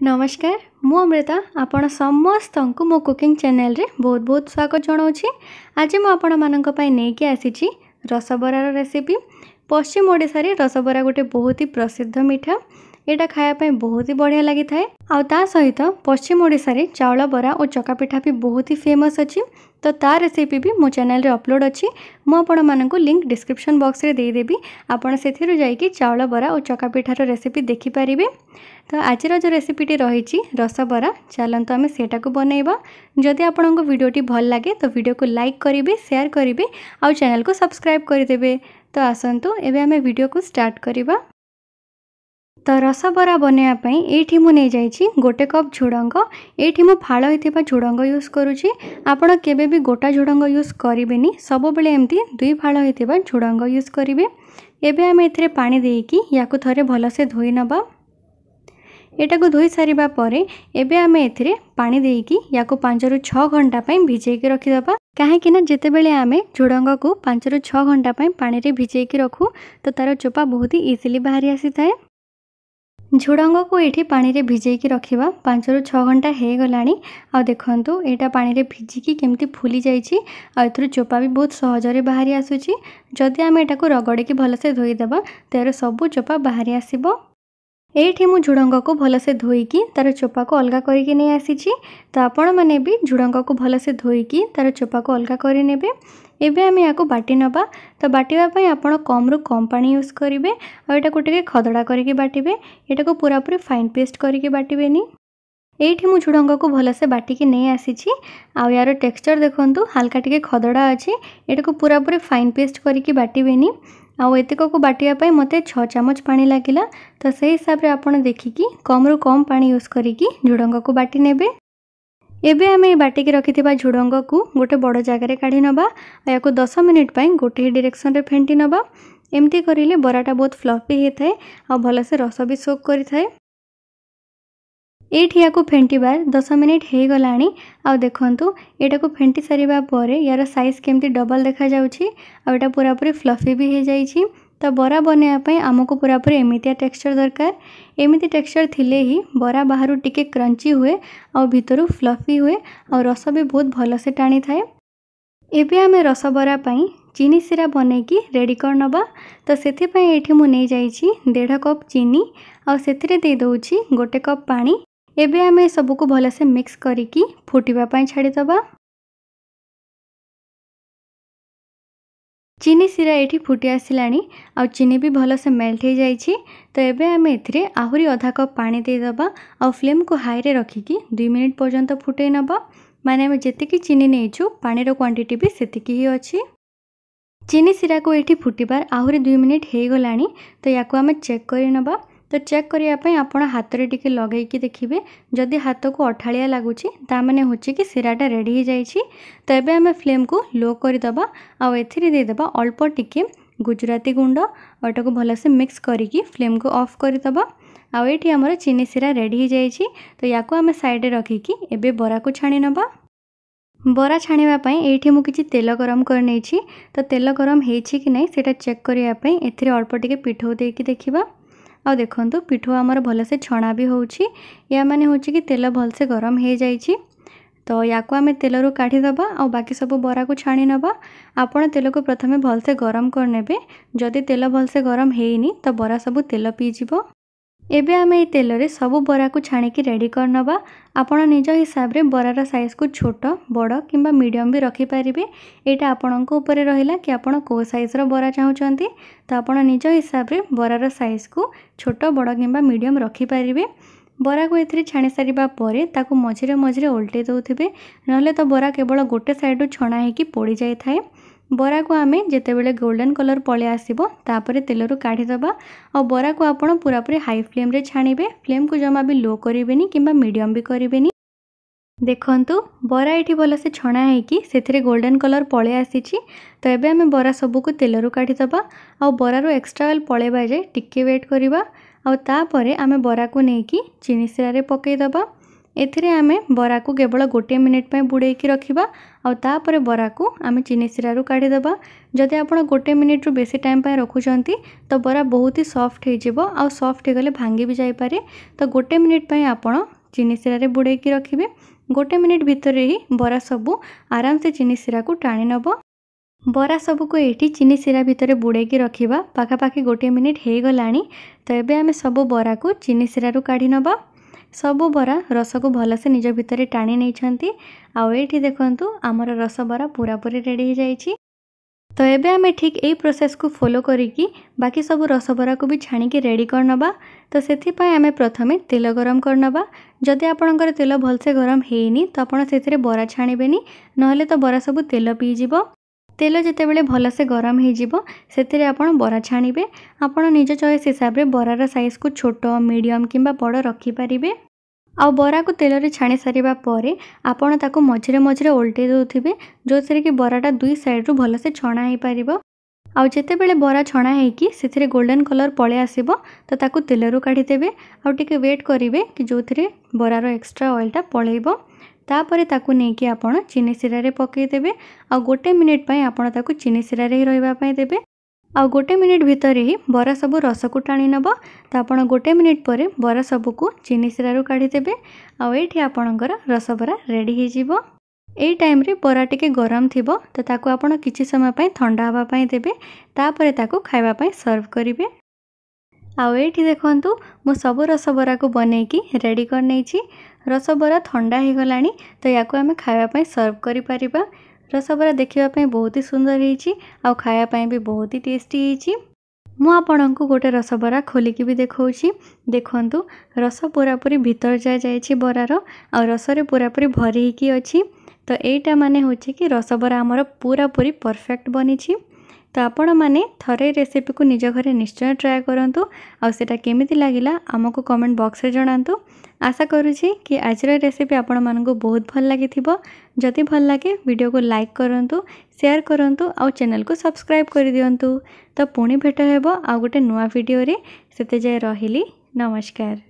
ନମସ୍କାର, ମୁଁ ଅମୃତା। ଆପଣ ସମସ୍ତଙ୍କୁ ମୋ କୁକିଂ ଚ୍ୟାନେଲରେ ବହୁତ ବହୁତ ସ୍ୱାଗତ ଜଣାଉଛି। ଆଜି ମୁଁ ଆପଣମାନଙ୍କ ପାଇଁ ନେଇକି ଆସିଛି ରସବରାର ରେସିପି। ପଶ୍ଚିମ ଓଡ଼ିଶାରେ ରସବରା ଗୋଟେ ବହୁତ ହି ପ୍ରସିଦ୍ଧ ମିଠା। ଏଇଟା ଖାଇବା ପାଇଁ ବହୁତ ହି ବଢ଼ିଆ ଲାଗିଥାଏ। ଆଉ ତା ସହିତ ପଶ୍ଚିମ ଓଡ଼ିଶାରେ ଚାଉଳ ବରା ଓ ଚକା ପିଠା ବି ବହୁତ ହି ଫେମସ୍ ଅଛି। ତ ତା ରେସିପି ବି ମୋ ଚ୍ୟାନେଲରେ ଅପଲୋଡ଼ ଅଛି। ମୁଁ ଆପଣମାନଙ୍କୁ ଲିଙ୍କ୍ ଡିସ୍କ୍ରିପ୍ସନ୍ ବକ୍ସରେ ଦେଇଦେବି, ଆପଣ ସେଥିରୁ ଯାଇକି ଚାଉଳ ବରା ଓ ଚକା ପିଠାର ରେସିପି ଦେଖିପାରିବେ। ତ ଆଜିର ଯେଉଁ ରେସିପିଟି ରହିଛି ରସବରା, ଚାଲନ୍ତୁ ଆମେ ସେଇଟାକୁ ବନେଇବା। ଯଦି ଆପଣଙ୍କୁ ଭିଡ଼ିଓଟି ଭଲ ଲାଗେ ତ ଭିଡ଼ିଓକୁ ଲାଇକ୍ କରିବେ, ସେୟାର କରିବେ ଆଉ ଚ୍ୟାନେଲକୁ ସବସ୍କ୍ରାଇବ୍ କରିଦେବେ। ତ ଆସନ୍ତୁ ଏବେ ଆମେ ଭିଡ଼ିଓକୁ ଷ୍ଟାର୍ଟ କରିବା। ତ ରସବରା ବନେଇବା ପାଇଁ ଏଇଠି ମୁଁ ନେଇଯାଇଛି 1 କପ୍ ଝୁଡ଼ଙ୍ଗ। ଏଇଠି ମୁଁ ଫାଳ ହେଇଥିବା ଝୁଡ଼ଙ୍ଗ ୟୁଜ୍ କରୁଛି। ଆପଣ କେବେ ବି ଗୋଟା ଝୁଡ଼ଙ୍ଗ ୟୁଜ୍ କରିବେନି, ସବୁବେଳେ ଏମିତି 2 ଫାଳ ହେଇଥିବା ଝୁଡ଼ଙ୍ଗ ୟୁଜ୍ କରିବେ। ଏବେ ଆମେ ଏଥିରେ ପାଣି ଦେଇକି ୟାକୁ ଥରେ ଭଲସେ ଧୋଇ ନେବା। ଏଟାକୁ ଧୋଇ ସାରିବା ପରେ ଏବେ ଆମେ ଏଥିରେ ପାଣି ଦେଇକି ୟାକୁ 5ରୁ 6 ଘଣ୍ଟା ପାଇଁ ଭିଜେଇକି ରଖିଦେବା। କାହିଁକି ନା ଯେତେବେଳେ ଆମେ ଝୁଡ଼ଙ୍ଗକୁ 5ରୁ 6 ଘଣ୍ଟା ପାଇଁ ପାଣିରେ ଭିଜେଇକି ରଖୁ ତ ତା'ର ଚୋପା ବହୁତ ଇଜିଲି ବାହାରି ଆସିଥାଏ। ଝୁଡ଼ଙ୍ଗକୁ ଏଇଠି ପାଣିରେ ଭିଜେଇକି ରଖିବା 5ରୁ 6 ଘଣ୍ଟା ହେଇଗଲାଣି। ଆଉ ଦେଖନ୍ତୁ, ଏଇଟା ପାଣିରେ ଭିଜିକି କେମିତି ଫୁଲି ଯାଇଛି ଆଉ ଏଥିରୁ ଚୋପା ବି ବହୁତ ସହଜରେ ବାହାରି ଆସୁଛି। ଯଦି ଆମେ ଏଟାକୁ ରଗଡ଼ିକି ଭଲସେ ଧୋଇଦେବା ତ ଏହାର ସବୁ ଚୋପା ବାହାରି ଆସିବ। ଏଇଠି ମୁଁ ଝୁଡ଼ଙ୍ଗକୁ ଭଲସେ ଧୋଇକି ତା'ର ଚୋପାକୁ ଅଲଗା କରିକି ନେଇ ଆସିଛି। ତ ଆପଣମାନେ ବି ଝୁଡ଼ଙ୍ଗକୁ ଭଲସେ ଧୋଇକି ତା'ର ଚୋପାକୁ ଅଲଗା କରିନେବେ। ଏବେ ଆମେ ୟାକୁ ବାଟି ନେବା। ତ ବାଟିବା ପାଇଁ ଆପଣ କମ୍ରୁ କମ୍ ପାଣି ୟୁଜ୍ କରିବେ ଆଉ ଏଟାକୁ ଟିକେ ଖଦଡ଼ା କରିକି ବାଟିବେ, ଏଟାକୁ ପୁରାପୁରି ଫାଇନ୍ ପେଷ୍ଟ କରିକି ବାଟିବେନି। ଏଇଠି ମୁଁ ଝୁଡ଼ଙ୍ଗକୁ ଭଲସେ ବାଟିକି ନେଇ ଆସିଛି। ଆଉ ୟାର ଟେକ୍ସଚର୍ ଦେଖନ୍ତୁ, ହାଲକା ଟିକେ ଖଦଡ଼ା ଅଛି। ଏଟାକୁ ପୁରାପୁରି ଫାଇନ୍ ପେଷ୍ଟ କରିକି ବାଟିବେନି। ଆଉ ଏତିକକୁ ବାଟିବା ପାଇଁ ମୋତେ 6 ଚାମଚ ପାଣି ଲାଗିଲା। ତ ସେଇ ହିସାବରେ ଆପଣ ଦେଖିକି କମ୍ରୁ କମ୍ ପାଣି ୟୁଜ୍ କରିକି ଝୁଡ଼ଙ୍ଗକୁ ବାଟି ନେବେ। ଏବେ ଆମେ ଏ ବାଟିକି ରଖିଥିବା ଝୁଡ଼ଙ୍ଗକୁ ଗୋଟେ ବଡ଼ ଜାଗାରେ କାଢ଼ି ନେବା ଆଉ ୟାକୁ 10 ମିନିଟ୍ ପାଇଁ ଗୋଟେ ହିଁ ଡିରେକ୍ସନ୍ରେ ଫେଣ୍ଟି ନେବା। ଏମିତି କରିଲେ ବରାଟା ବହୁତ ଫ୍ଲଫି ହେଇଥାଏ ଆଉ ଭଲସେ ରସ ବି ସୋକ୍ କରିଥାଏ। ଏଇଠି ୟାକୁ ଫେଣ୍ଟିବାର 10 ମିନିଟ୍ ହେଇଗଲାଣି। ଆଉ ଦେଖନ୍ତୁ, ଏଇଟାକୁ ଫେଣ୍ଟି ସାରିବା ପରେ ୟାର ସାଇଜ୍ କେମିତି ଡବଲ୍ ଦେଖାଯାଉଛି ଆଉ ଏଇଟା ପୁରାପୁରି ଫ୍ଲଫି ବି ହେଇଯାଇଛି। ତ ବରା ବନେଇବା ପାଇଁ ଆମକୁ ପୁରାପୁରି ଏମିତିଆ ଟେକ୍ସଚର୍ ଦରକାର। ଏମିତି ଟେକ୍ସଚର୍ ଥିଲେ ହିଁ ବରା ବାହାରୁ ଟିକେ କ୍ରଞ୍ଚି ହୁଏ ଆଉ ଭିତରୁ ଫ୍ଲଫି ହୁଏ ଆଉ ରସ ବି ବହୁତ ଭଲସେ ଟାଣିଥାଏ। ଏବେ ଆମେ ରସବରା ପାଇଁ ଚିନି ଶିରା ବନେଇକି ରେଡ଼ି କରିନେବା। ତ ସେଥିପାଇଁ ଏଇଠି ମୁଁ ନେଇଯାଇଛି 1.5 କପ୍ ଚିନି ଆଉ ସେଥିରେ ଦେଇଦେଉଛି 1 କପ୍ ପାଣି। ଏବେ ଆମେ ସବୁକୁ ଭଲସେ ମିକ୍ସ କରିକି ଫୁଟିବା ପାଇଁ ଛାଡ଼ିଦେବା। ଚିନି ଶିରା ଏଇଠି ଫୁଟି ଆସିଲାଣି ଆଉ ଚିନି ବି ଭଲସେ ମେଲ୍ଟ ହେଇଯାଇଛି। ତ ଏବେ ଆମେ ଏଥିରେ ଆହୁରି ଅଧା କପ୍ ପାଣି ଦେଇଦେବା ଆଉ ଫ୍ଲେମ୍କୁ ହାଇରେ ରଖିକି 2 ମିନିଟ୍ ପର୍ଯ୍ୟନ୍ତ ଫୁଟେଇ ନେବା। ମାନେ ଆମେ ଯେତିକି ଚିନି ନେଇଛୁ ପାଣିର କ୍ୱାଣ୍ଟିଟି ବି ସେତିକି ହିଁ ଅଛି। ଚିନି ଶିରାକୁ ଏଇଠି ଫୁଟିବାର ଆହୁରି 2 ମିନିଟ୍ ହେଇଗଲାଣି। ତ ୟାକୁ ଆମେ ଚେକ୍ କରିନେବା। ତ ଚେକ୍ କରିବା ପାଇଁ ଆପଣ ହାତରେ ଟିକେ ଲଗେଇକି ଦେଖିବେ। ଯଦି ହାତକୁ ଅଠାଳିଆ ଲାଗୁଛି ତା ମାନେ ହେଉଛି କି ଶିରାଟା ରେଡ଼ି ହେଇଯାଇଛି। ତ ଏବେ ଆମେ ଫ୍ଲେମ୍କୁ ଲୋ କରିଦେବା ଆଉ ଏଥିରେ ଦେଇଦେବା ଅଳ୍ପ ଟିକେ ଗୁଜୁରାତି ଗୁଣ୍ଡ ଆଉ ଏଟାକୁ ଭଲସେ ମିକ୍ସ କରିକି ଫ୍ଲେମ୍କୁ ଅଫ୍ କରିଦେବା। ଆଉ ଏଇଠି ଆମର ଚିନି ଶିରା ରେଡ଼ି ହେଇଯାଇଛି। ତ ୟାକୁ ଆମେ ସାଇଡ଼୍ରେ ରଖିକି ଏବେ ବରାକୁ ଛାଣି ନେବା। ବରା ଛାଣିବା ପାଇଁ ଏଇଠି ମୁଁ କିଛି ତେଲ ଗରମ କରିନେଇଛି। ତ ତେଲ ଗରମ ହେଇଛି କି ନାହିଁ ସେଇଟା ଚେକ୍ କରିବା ପାଇଁ ଏଥିରେ ଅଳ୍ପ ଟିକେ ପିଠଉ ଦେଇକି ଦେଖିବା। ଆଉ ଦେଖନ୍ତୁ, ପିଠଉ ଆମର ଭଲସେ ଛଣା ବି ହେଉଛି। ୟା ମାନେ ହେଉଛି କି ତେଲ ଭଲସେ ଗରମ ହେଇଯାଇଛି। ତ ୟାକୁ ଆମେ ତେଲରୁ କାଢ଼ିଦେବା ଆଉ ବାକି ସବୁ ବରାକୁ ଛାଣି ନେବା। ଆପଣ ତେଲକୁ ପ୍ରଥମେ ଭଲସେ ଗରମ କରିନେବେ। ଯଦି ତେଲ ଭଲସେ ଗରମ ହେଇନି ତ ବରା ସବୁ ତେଲ ପିଇଯିବ। ଏବେ ଆମେ ଏଇ ତେଲରେ ସବୁ ବରାକୁ ଛାଣିକି ରେଡ଼ି କରିନେବା। ଆପଣ ନିଜ ହିସାବରେ ବରାର ସାଇଜ୍କୁ ଛୋଟ, ବଡ଼ କିମ୍ବା ମିଡ଼ିୟମ୍ ବି ରଖିପାରିବେ। ଏଇଟା ଆପଣଙ୍କ ଉପରେ ରହିଲା କି ଆପଣ କେଉଁ ସାଇଜ୍ର ବରା ଚାହୁଁଛନ୍ତି। ତ ଆପଣ ନିଜ ହିସାବରେ ବରାର ସାଇଜ୍କୁ ଛୋଟ, ବଡ଼ କିମ୍ବା ମିଡ଼ିୟମ୍ ରଖିପାରିବେ। ବରାକୁ ଏଥିରେ ଛାଣି ସାରିବା ପରେ ତାକୁ ମଝିରେ ମଝିରେ ଓଲଟେଇ ଦେଉଥିବେ, ନହେଲେ ତ ବରା କେବଳ ଗୋଟେ ସାଇଡ଼୍ରୁ ଛଣା ହେଇକି ପୋଡ଼ି ଯାଇଥାଏ। ବରାକୁ ଆମେ ଯେତେବେଳେ ଗୋଲ୍ଡେନ୍ କଲର୍ ପଳେଇ ଆସିବ ତାପରେ ତେଲରୁ କାଢ଼ିଦେବା। ଆଉ ବରାକୁ ଆପଣ ପୁରାପୁରି ହାଇ ଫ୍ଲେମ୍ରେ ଛାଣିବେ, ଫ୍ଲେମ୍କୁ ଜମା ବି ଲୋ କରିବେନି କିମ୍ବା ମିଡ଼ିୟମ୍ ବି କରିବେନି। ଦେଖନ୍ତୁ, ବରା ଏଠି ଭଲସେ ଛଣା ହେଇକି ସେଥିରେ ଗୋଲ୍ଡେନ୍ କଲର୍ ପଳେଇ ଆସିଛି। ତ ଏବେ ଆମେ ବରା ସବୁକୁ ତେଲରୁ କାଢ଼ିଦେବା ଆଉ ବରାରୁ ଏକ୍ସଟ୍ରା ଅଏଲ୍ ପଳେଇବା ଯାଏ ଟିକେ ୱେଟ୍ କରିବା। ଆଉ ତାପରେ ଆମେ ବରାକୁ ନେଇକି ଚିନି ଶିରାରେ ପକାଇଦେବା। ଏଥିରେ ଆମେ ବରାକୁ କେବଳ 1 ମିନିଟ୍ ପାଇଁ ବୁଡ଼େଇକି ରଖିବା ଆଉ ତାପରେ ବରାକୁ ଆମେ ଚିନି ଶିରାରୁ କାଢ଼ିଦେବା। ଯଦି ଆପଣ 1 ମିନିଟ୍ରୁ ବେଶୀ ଟାଇମ୍ ପାଇଁ ରଖୁଛନ୍ତି ତ ବରା ବହୁତ ହି ସଫ୍ଟ ହେଇଯିବ, ଆଉ ସଫ୍ଟ ହେଇଗଲେ ଭାଙ୍ଗି ବି ଯାଇପାରେ। ତ 1 ମିନିଟ୍ ପାଇଁ ଆପଣ ଚିନି ଶିରାରେ ବୁଡ଼େଇକି ରଖିବେ। 1 ମିନିଟ୍ ଭିତରେ ହିଁ ବରା ସବୁ ଆରାମସେ ଚିନି ଶିରାକୁ ଟାଣି ନେବ। ବରା ସବୁକୁ ଏଇଠି ଚିନି ଶିରା ଭିତରେ ବୁଡ଼େଇକି ରଖିବା ପାଖାପାଖି 1 ମିନିଟ୍ ହେଇଗଲାଣି। ତ ଏବେ ଆମେ ସବୁ ବରାକୁ ଚିନି ଶିରାରୁ କାଢ଼ି ନେବା। ସବୁ ବରା ରସକୁ ଭଲସେ ନିଜ ଭିତରେ ଟାଣି ନେଇଛନ୍ତି। ଆଉ ଏଇଠି ଦେଖନ୍ତୁ, ଆମର ରସବରା ପୁରାପୁରି ରେଡ଼ି ହେଇଯାଇଛି। ତ ଏବେ ଆମେ ଠିକ୍ ଏଇ ପ୍ରୋସେସ୍କୁ ଫଲୋ କରିକି ବାକି ସବୁ ରସବରାକୁ ବି ଛାଣିକି ରେଡ଼ି କରିନେବା। ତ ସେଥିପାଇଁ ଆମେ ପ୍ରଥମେ ତେଲ ଗରମ କରିନେବା। ଯଦି ଆପଣଙ୍କର ତେଲ ଭଲସେ ଗରମ ହେଇନି ତ ଆପଣ ସେଥିରେ ବରା ଛାଣିବେନି, ନହେଲେ ତ ବରା ସବୁ ତେଲ ପିଇଯିବ। ତେଲ ଯେତେବେଳେ ଭଲସେ ଗରମ ହେଇଯିବ ସେଥିରେ ଆପଣ ବରା ଛାଣିବେ। ଆପଣ ନିଜ ଚଏସ୍ ହିସାବରେ ବରାର ସାଇଜ୍କୁ ଛୋଟ, ମିଡ଼ିୟମ୍ କିମ୍ବା ବଡ଼ ରଖିପାରିବେ। ଆଉ ବରାକୁ ତେଲରେ ଛାଣି ସାରିବା ପରେ ଆପଣ ତାକୁ ମଝିରେ ମଝିରେ ଓଲଟେଇ ଦେଉଥିବେ, ଯେଉଁଥିରେ କି ବରାଟା 2 ସାଇଡ଼୍ରୁ ଭଲସେ ଛଣା ହେଇପାରିବ। ଆଉ ଯେତେବେଳେ ବରା ଛଣା ହେଇକି ସେଥିରେ ଗୋଲ୍ଡେନ୍ କଲର୍ ପଳେଇ ଆସିବ ତ ତାକୁ ତେଲରୁ କାଢ଼ିଦେବେ, ଆଉ ଟିକେ ୱେଟ୍ କରିବେ କି ଯେଉଁଥିରେ ବରାର ଏକ୍ସଟ୍ରା ଅଏଲ୍ଟା ପଳେଇବ। ତାପରେ ତାକୁ ନେଇକି ଆପଣ ଚିନି ଶିରାରେ ପକାଇଦେବେ, ଆଉ 1 ମିନିଟ୍ ପାଇଁ ଆପଣ ତାକୁ ଚିନି ଶିରାରେ ହିଁ ରହିବା ପାଇଁ ଦେବେ। ଆଉ 1 ମିନିଟ୍ ଭିତରେ ହିଁ ବରା ସବୁ ରସକୁ ଟାଣି ନେବ। ତ ଆପଣ 1 ମିନିଟ୍ ପରେ ବରା ସବୁକୁ ଚିନି ଶିରାରୁ କାଢ଼ିଦେବେ, ଆଉ ଏଇଠି ଆପଣଙ୍କର ରସବରା ରେଡ଼ି ହେଇଯିବ। ଏଇ ଟାଇମ୍ରେ ବରା ଟିକେ ଗରମ ଥିବ, ତ ତାକୁ ଆପଣ କିଛି ସମୟ ପାଇଁ ଥଣ୍ଡା ହେବା ପାଇଁ ଦେବେ, ତାପରେ ତାକୁ ଖାଇବା ପାଇଁ ସର୍ଭ କରିବେ। ଆଉ ଏଇଠି ଦେଖନ୍ତୁ, ମୁଁ ସବୁ ରସବରାକୁ ବନେଇକି ରେଡ଼ି କରିନେଇଛି। ରସବରା ଥଣ୍ଡା ହେଇଗଲାଣି, ତ ୟାକୁ ଆମେ ଖାଇବା ପାଇଁ ସର୍ଭ କରିପାରିବା। ରସବରା ଦେଖିବା ପାଇଁ ବହୁତ ହି ସୁନ୍ଦର ହେଇଛି ଆଉ ଖାଇବା ପାଇଁ ବି ବହୁତ ହି ଟେଷ୍ଟି ହେଇଛି। ମୁଁ ଆପଣଙ୍କୁ ଗୋଟେ ରସବରା ଖୋଲିକି ବି ଦେଖାଉଛି। ଦେଖନ୍ତୁ, ରସ ପୁରାପୁରି ଭିତର ଯାଏ ଯାଇଛି ବରାର, ଆଉ ରସରେ ପୁରାପୁରି ଭରି ହେଇକି ଅଛି। ତ ଏଇଟା ମାନେ ହେଉଛି କି ରସବରା ଆମର ପୁରାପୁରି ପରଫେକ୍ଟ ବନିଛି। ତ ଆପଣମାନେ ଥରେ ରେସିପିକୁ ନିଜ ଘରେ ନିଶ୍ଚୟ ଟ୍ରାଏ କରନ୍ତୁ, ଆଉ ସେଇଟା କେମିତି ଲାଗିଲା ଆମକୁ କମେଣ୍ଟ ବକ୍ସରେ ଜଣାନ୍ତୁ। ଆଶା କରୁଛି କି ଆଜିର ରେସିପି ଆପଣମାନଙ୍କୁ ବହୁତ ଭଲ ଲାଗିଥିବ। ଯଦି ଭଲ ଲାଗେ ଭିଡ଼ିଓକୁ ଲାଇକ୍ କରନ୍ତୁ, ସେୟାର କରନ୍ତୁ ଆଉ ଚ୍ୟାନେଲକୁ ସବସ୍କ୍ରାଇବ୍ କରିଦିଅନ୍ତୁ। ତ ପୁଣି ଭେଟ ହେବ ଆଉ ଗୋଟେ ନୂଆ ଭିଡ଼ିଓରେ, ସେତେ ଯାଏ ରହିଲି, ନମସ୍କାର।